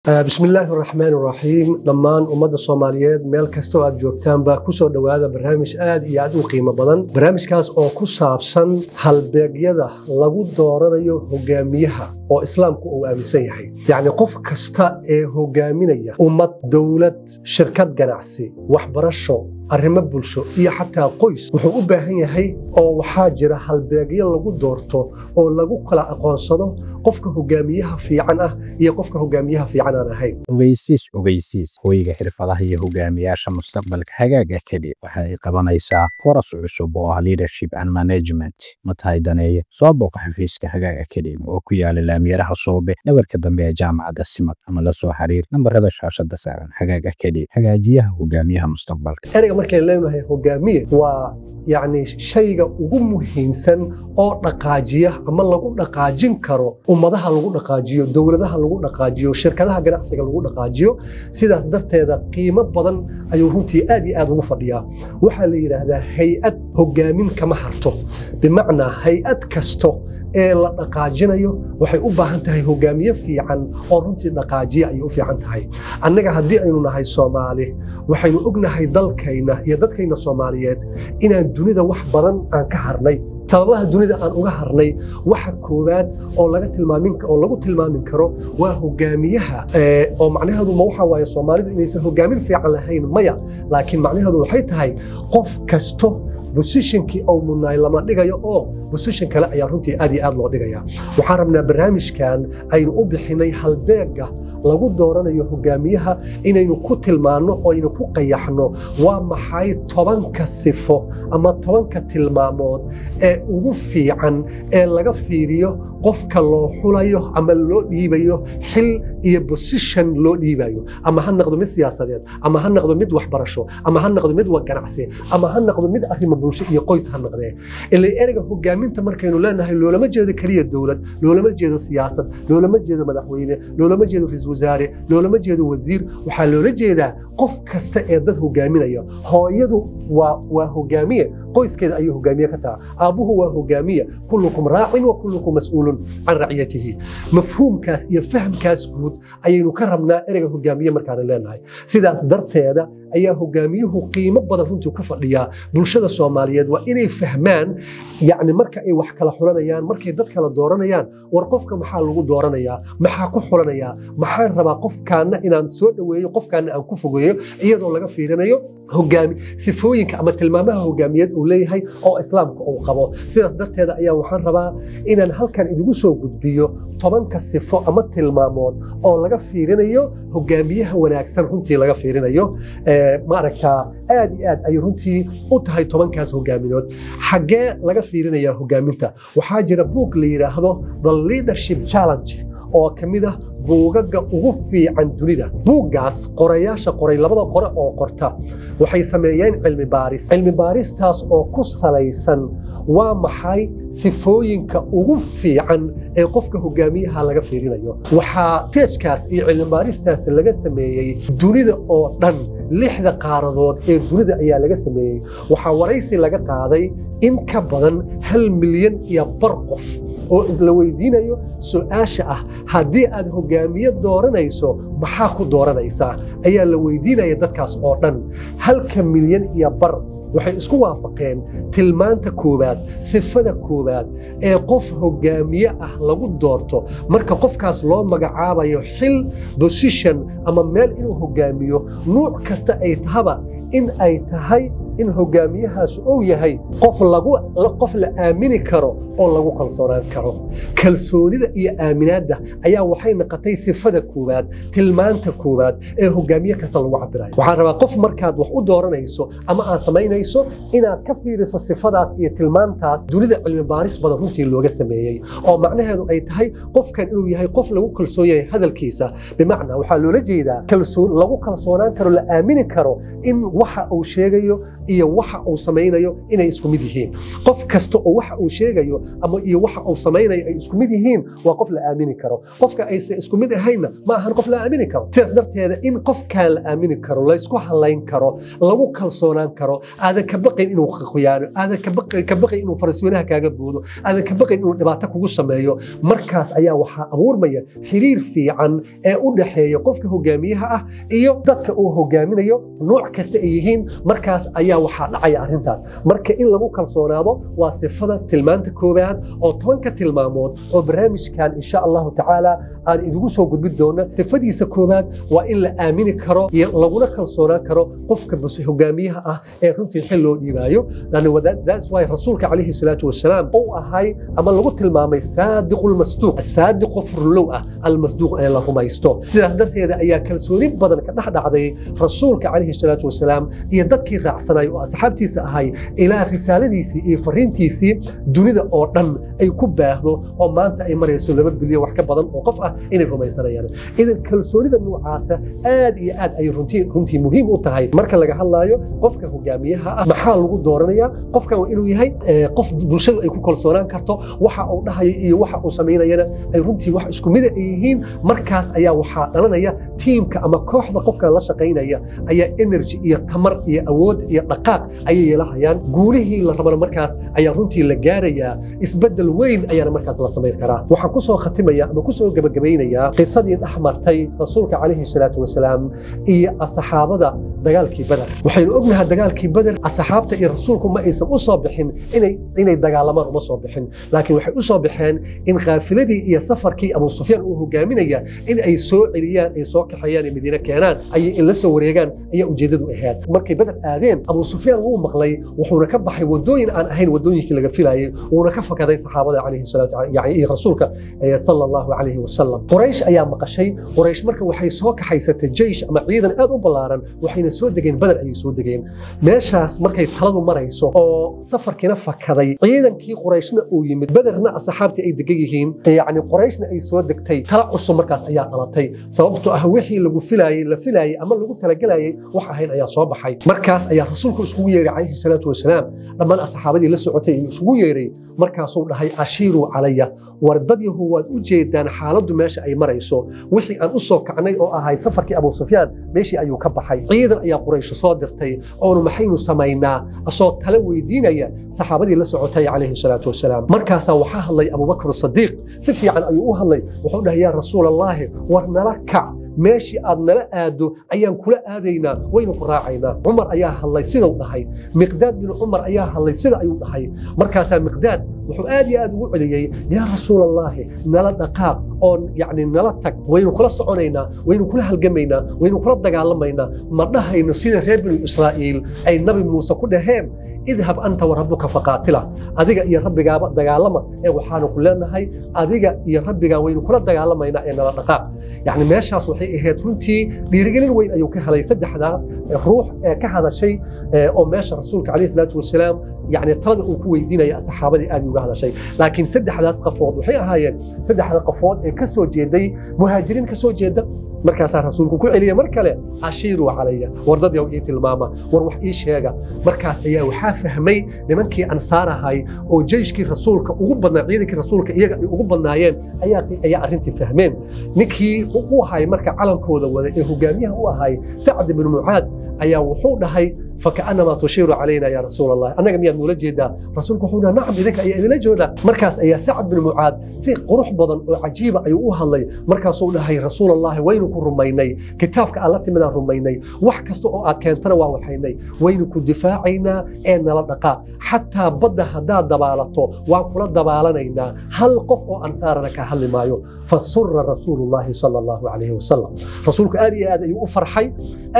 Bismi illaahi raxmaan raxiim. Dhammaan ummadda Soomaaliyeed meel kastoo aad joogtaanba, kusoo dhowaada barnaamij aad iyo aad u qiimo badan, barnaamijkaas oo ku saabsan halbeegyada lagu dooranayo hogaamiyaha oo Islaamku uu aaminsan yahay. Yacni qof kasta ee hogaaminaya ummad, dowlad, shirkad ganacsi, waxbarasho, arrimo bulsho iyo xataa qoys, wuxuu u baahan yahay oo waxaa jira halbeegyo lagu doorto oo lagu kala aqoonsado qofka hogaamiyaha fiican ah iyo qofka hogaamiyaha fiican aan ahayn. Ogeysiis, ogeysiis! Hoyga xirfadaha iyo hogaamiyaasha mustaqbalka, Hagaag Academy, waxa ay qabanaysaa koras cusub oo ah Leadership and Management. Ma tahay daneeye? Soo booqo xafiiska Hagaag Academy oo ku yaala Laamiyaraha Soobe, dhabarka dambe ee Jaamacadda Simad, ama la soo xiriir nambarada shaashada saaran. Hagaag Academy, hagaajiyaha hogaamiyaha mustaqbalka. Ereyga markaynu leenahay hogaamiye, waa yacni shayga ugu muhiimsan oo dhaqaajiya ama lagu dhaqaajin karo ummadaha, lagu dhaqaajiyo dowladaha, lagu dhaqaajiyo shirkadaha ganacsiga, lagu dhaqaajiyo. Sidaas darteeda qiimo badan ayuu runtii aad iyo aad ugu fadhiyaa. Waxaa la yidhaahdaa hay-ad hogaamin kama harto, bimacnaa hay-ad kasto ee la dhaqaajinayo waxay u baahan tahay hogaamiye fiican oo runtii dhaqaajiya ayay u fiican tahay. Annaga haddii aynu nahay Soomaali, waxaynu ognahay dalkayna iyo dadkayna Soomaaliyeed inaan dunida wax badan aan ka harnay. Sababaha dunida aan uga harnay, waxa koowaad oo laga tilmaamin oo lagu tilmaamin karo waa hogaamiyaha. Oo macnaheedu ma waxa waaye Soomaalidu inaysan hogaamin fiican lahayn? Maya, laakiin macnaheedu waxay tahay qof kasto positionkii uu mudnaay lama dhigayo oo position kale ayaa runtii aad iyo aad loo dhigaya. Waxaan rabnaa barnaamijkan aynu u bixinay halbeegga lagu dooranayo hogaamiyaha inaynu ku tilmaanno oo aynu ku qayaxno waa maxay 10-ka sifo ama 10-ka tilmaamood ee ugu fiican ee laga fiiriyo qofka loo xulayo ama loo dhiibayo xil iyo position loo dhiibayo, ama ha noqdo mid siyaasadeed, ama ha noqdo mid waxbarasho, ama ha noqdo mid ganacsi, ama ha noqdo mid arrimo bulsho iyo qoys ha noqdee. Ila ereyga hogaaminta markaynu leenahay, loolama jeedo keliya dowlad, loolama jeedo siyaasad, loolama jeedo madaxweyne, loolama jeedo ra-iisul wasaare, loolama jeedo wasiir. Waxaa loola jeedaa qof kasta ee dad hogaaminaya. Hooyadu waa hogaamiye, qoyskeeda ayuu hogaamiye ka taha. Aabbuhu waa hogaamiye. Kullukum raacin wa kullukum mas'uulun can raciyatihi. Mafhuumkaas iyo fahamkaas guud ayaynu ka rabnaa ereyga hogaamiye markaanu leenahay. Sidaas darteeda ayaa hogaamiyuhu qiimo badan runtii ku fadhiyaa. Bulshada Soomaaliyeed waa inay fahmaan, yacni marka ay wax kala xulanayaan, markay dad kala dooranayaan, war qofka maxaa lagu dooranayaa, maxaa ku xulanayaa, maxaan rabaa qofkaana inaan soo dhoweeyo, qofkaana aan ku fogeeyo, iyadoo laga fiirinayo hogaami sifooyinka ama tilmaamaha hogaamiyeed uu leeyahay oo Islaamka uu qabo. Sidaas darteeda ayaa waxaan rabaa inaan halkan idigu soo gudbiyo 10-ka sifo ama tilmaamood oo laga fiirinayo hogaamiyaha wanaagsan runtii laga fiirinayo. Maaragtaa, aad iyo aad ay runtii u tahay 10-kaas hogaaminood. Xaggee laga fiirinayaa hogaaminta? Waxaa jira buug la yidhaahdo The Leadership Challenge oo ka mid ah buugaga ugu fiican dunida. Buuggaas qorayaasha qoray, labada qore oo qorta, waxay sameeyeen cilmi baaris, cilmi baaristaas oo ku salaysan waa maxay sifooyinka ugu fiican ee qofka hogaamiyaha laga fiirinayo. Waxaa researchkaas iyo cilmi baaristaas laga sameeyey dunida oo dhan, lixda qaaradood ee dunida ayaa laga sameeyey. Waxaa waraysi laga qaaday in ka badan 1.5 milyan qof oo la weydiinayo su-aasha ah: haddii aad hogaamiye dooranayso, maxaa ku dooranaysaa, ayaa la weydiinaya. Dadkaas oo dhan, 1.5 milyan waxay isku waafaqeen tilmaanta koowaad, sifada koowaad ee qof hogaamiye ah lagu doorto marka qofkaas loo magacaabayo xil, position ama meel inuu hogaamiyo, nuuc kasta ay tahaba, in ay tahay in hogaamiyahaas uu yahay qof lagu qof la aamini karo oo lagu kalsoonaan karo. Kalsoonida iyo aaminaadda ayaa waxay noqotay sifada koowaad, tilmaanta koowaad ee hogaamiye kasta lagu cabirayo. Waxaan rabaa qof markaad wax u dooranayso ama aad samaynayso inaad ka fiiriso sifadaas iyo tilmaantaas dunida cilmi baaris badan runtii looga sameeyey, oo macnaheedu ay tahay qofkan inuu yahay qof lagu kalsoon yahay hadalkiisa. Bimacnaa waxaa loola jeedaa kalsoon lagu kalsoonaan karo, la aamini karo in waxa uu sheegayo iyo waxa uu samaynayo inay isku mid yihiin. Qof kasta oo waxa uu sheegayo ama iyo waxa uu samaynayo ay isku mid yihiin waa qof la aamini karo. Qofka aysan isku mid ahaynna ma ahan qof la aamini karo. Sidaas darteeda in qofkaan la aamini karo, laysku halayn karo, lagu kalsoonaan karo, aadan ka baqayn inuu khiyaano, aadan ka baqayn inuu farasweynaha kaaga boodo, aadan ka baqayn inuu dhibaato kugu sameeyo, markaas ayaa waxaa abuurmaya xiriir fiican ee u dhaxeeya qofka hogaamiyaha ah iyo dadka uu hogaaminayo, nooc kasta ay yihiin. Markaas ayaa waxaa dhacaya arrintaas. Marka in lagu kalsoonaado waa sifada tilmaanta koowaad oo 10ka tilmaamood oo barnaamijkan insha Allahu tacaala aan idigu soo gudbin doono. Sifadiisa koowaad waa in la aamini karo iyo laguna kalsoonaan karo qofka hogaamiyaha ah ee runtii xil loo dhiibaayo. That's why rasuulka calayhi salaatu wasalaam uu ahay ama lagu tilmaamay saadiqul masduuq, saadiq qof runlow ah, almasduuq ee la rumaysto. Sidaas darteeda ayaa kalsooni badan ka dhex dhacday rasuulka calayhi salaatu wasalaam iyo dadkii raacsanay oo asxaabtiisa ahay, ilaa risaaladiisii iyo fariintiisii dunida oo dhan ay ku baahdo oo maanta ay marayso 2 bilyan wax ka badan oo qof ah inay rumaysanayaan. Idan kalsoonida noocaasa aad iyo aad ay runtii muhiim u tahay marka laga hadlaayo qofka hogaamiyaha ah. Maxaa lagu dooranayaa qofkan? Waa inuu yahay qof bulshadu ay ku kalsoonaan karto, waxa uu dhahayo iyo waxa uu samaynayana ay runtii wax isku mid ay yihiin. Markaas ayaa waxaa dhalanaya tiimka ama kooxda qofkan la shaqaynaya ayaa energy iyo tamar iyo awood iyo dhaqaaq ayay yeelahayaan. Guulihii la rabana markaas ayaa runtii la gaarayaa, isbeddel weyn ayaana markaas la samayn karaa. Waxaan kusoo khatimaya ama kusoo gebagabaynayaa qisadii dhex martay rasuulka calayhi salaatu wasalaam iyo asxaabada dagaalkii Badar. Waxaynu ognahay dagaalkii Badar asxaabta iyo rasuulku ma aysan u soo bixin inay dagaalamaan, uma soo bixin, laakiin waxay u soo baxeen in qaafiladii iyo safarkii Abu Sufyaan uu hogaaminaya in ay soo celiyaan, ay soo kaxeeyaan, ay Madiine keenaan, ay la soo wareegaan ayaa ujeedadu ahayd. Markay Badar aadeen, Abu Sufyaan wuu maqlay, wuxuuna ka baxay wadooyin aan ahayn wadooyinkii laga filayay, wuuna ka fakaday saxaabada calayhi salaatu yani iyo rasuulka sala Allahu calayhi wasalam. Quraysh ayaa maqashay. Quraysh marka waxay soo kaxaysatay jeysh ama ciidan aad u ballaaran, waxayna soo degeen Badar ayay soo degeen. Meeshaas markay taladu marayso oo safarkiina fakaday, ciidankii Qurayshna uu yimid, Badarna asxaabtii ay degan yihiin, yacni Qurayshna ay soo degtay, tala cusub markaas ayaa dhalatay, sababtoo ah wixii lagu filaayey, la filaayey ama lagu talagelayay wax ahayn ayaa soo baxay. Markaas ayaa rasuulku iskugu yeeray calayhi salaatu wasalaam dhammaan asxaabadii la socotay ayuu isugu yeeray. Markaasuu dhahay: ashiiruu calaya, war dadyahu, waad u jeedaan xaaladdu meesha ay marayso. Wixii aan u soo kacnay oo ahay safarkii Abu Sufyaan meeshii ayuu ka baxay, ciidan ayaa Quraysh soo dirtay, oonu maxaynu samaynaa? Asoo tala weydiinaya saxaabadii la socotay calayhi salaatu wasalaam. Markaasaa waxaa hadlay Abubakr Sadiiq. Si fiican ayuu u hadlay. Wuxuu dhahay: yaa rasuul Allaahi, war nala kac, meeshii aad nala aado ayaan kula aadaynaa, waynu ku raacaynaa. Cumar ayaa hadlay, sidau dhahay. Miqdaad bin Cumar ayaa hadlay, sida ayuu dhahay. Markaasaa Miqdaad wuxuu aad iyo aad ugu celiyey: yaa rasuul Allaahi, nala dhaqaaq oo yacni nala tag, waynu kula soconaynaa, waynu kula halgamaynaa, waynu kula dagaalamaynaa. Ma dhahayno sida reer Binu Israa'iil ay Nabi Muuse ku dhaheen: idhab anta wa rabbuka faqaatila, adiga iyo rabbigaaba dagaalama, ee waxaanu ku leenahay adiga iyo rabbigaa waynu kula dagaalamaynaa ee nala dhaqaaq. Yacni meeshaas waxay ahayd runtii dhiirigelin weyn ayuu ka helay saddexdaa ruux ee ka hadashay oo meesha rasuulka calayhi salaatu wasalaam yacni talada uu ku weydiinaya saxaabadii aad uga hadashay. Laakiin saddexdaas qafood waxay ahaayeen saddexda qafood ee ka soo jeeday muhaajiriin ka soo jeeda. Markaasaa rasuulku ku celiyay mar kale: ashiiruu calaya, war dad yow, ii tilmaama, war wax ii sheega. Markaas ayaa waxaa fahmay nimankii ansaar ahay oo jeyshkii rasuulka ugu badnaa, ciidankii rasuulka iyaga ay ugu badnaayeen ayaa arrintii fahmeen. Ninkii u ahay marka calankooda waday ee hogaamiyaha u ahay, Sacd ibnu Mucaad, ayaa wuxuu dhahay: fakaannamaa tushiiru calayna yaa rasuul Allah, annaga miyaad noola jeedaa? Rasuulku wuxuu dhaha: nacam, idinka ayaa idinla jooda. Markaas ayaa Sacd bin Mucaad si qurux badan oo cajiiba ayuu u hadlay. Markaasuu dhahay: rasuul Allahi, waynu ku rumaynay, kitaabka aad la timidaan rumaynay, wax kasta oo aad keentana waa waxaynay, waynu ku difaacaynaa ee nala dhaqaaq, xataa badda haddaad dabaalato waan kula dabaalanaynaa, hal qof oo ansaarana ka hadli maayo. fasura rasuulu llahi sala Allahu calayhi wasalam. Rasuulku aad iyo aad ayuu u farxay,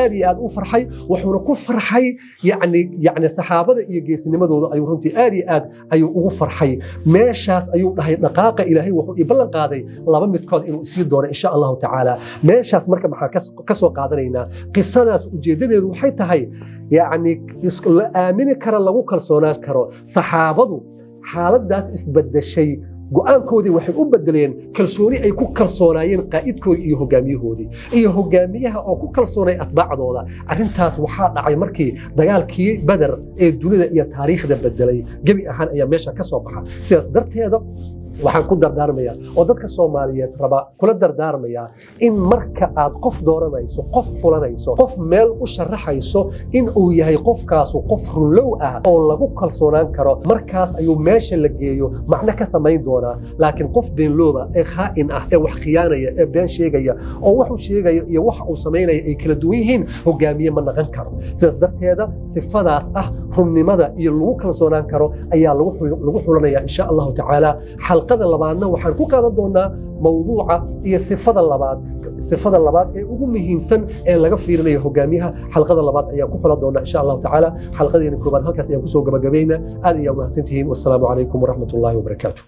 aad iyo aad u farxay. Wuxuuna ku farxay yacni saxaabada iyo geesinimadooda ayuu runtii aad iyo aad ayuu ugu farxay. Meeshaas ayuu dhahay: dhaqaaqa, Ilaahay wuxuu ii ballan qaaday laba midkood inuu isii doono insha Allahu tacaala. Meeshaas marka maxaan ka soo qaadanaynaa? Qisadaas ujeeddadeedu waxay tahay yacni la aamini kara, lagu kalsoonaan karo saxaabadu xaaladdaas isbedeshay. Go'aankoodii waxay u bedeleen kalsooni ay ku kalsoonaayeen qaa'idkoodii iyo hogaamiyahoodii, iyo hogaamiyaha oo ku kalsoonay atbaacdooda. Arrintaas waxaa dhacay markii dagaalkii Beder ee dunida iyo taariikhda bedelay gebi ahaan ayaa meesha ka soo baxa. Sidaas darteeda waxaan ku dardaarmayaa oo dadka Soomaaliyeed raba kula dardaarmayaa in marka aad qof dooranayso, qof fulanayso, qof meel u sharaxayso, in uu yahay qofkaasu qof runlow ah oo lagu kalsoonaan karo. Markaas ayuu meesha la geeyo macno ka samayn doonaa. Laakiin qof beenlooba ee khaa'in ah ee wax khiyaanaya ee been sheegaya oo wuxuu sheegaya iyo waxa uu samaynaya ay kala duwan yihiin, hogaamiye ma naqan karo. Sidaas darteeda sifadaas ah runnimada iyo lagu kalsoonaan karo ayaa lagu xulanaya, insha Allahu tacaala. Xalqada labaadna waxaan ku qaadan doonaa mawduuca iyo sifada labaad, sifada labaad ee ugu muhiimsan ee laga fiirinayo hogaamiyaha. Xalqada labaad ayaan ku xulan doonaa, insha Allahu tacaala. Xalqadeena koobaad halkaas ayaan kusoo gabagabaynaa. Aad ayaa umahadsantihiin. Wassalaamu calaykum waraxmat ullaahi wabarakaatu.